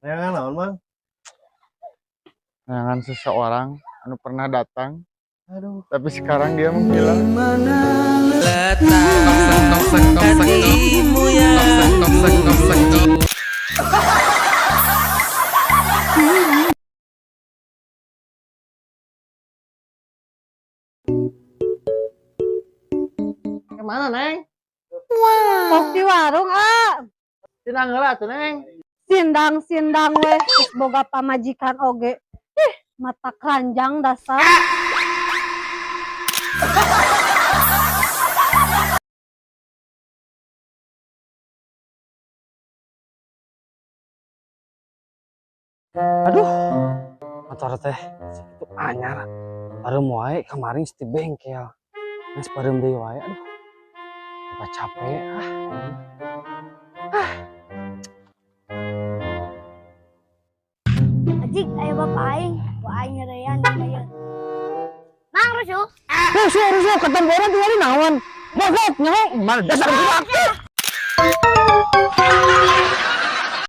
Neangan naon, Mang? Neangan seseorang anu pernah datang, Aduh. Tapi sekarang dia menghilang. Letak hatimu yang Kemana, Neng? Tos di warung, ah. Sindang heula tuh, Neng. Sindang-sindang weh, geus boga pamajikan oge. Ih, mata keranjang dasar. Aduh, motor teh itu anyar. Baru wae kemarin di bengkel. Geus pareum deui wae, aduh. Apa capek ah. Ajik, ayo bapak aing, ku aing nyerean di dieu. Mang rusuh. Rusuh, rusuh, ketemporan tinggal naon. Mogok, nyaho, mana dasar budak.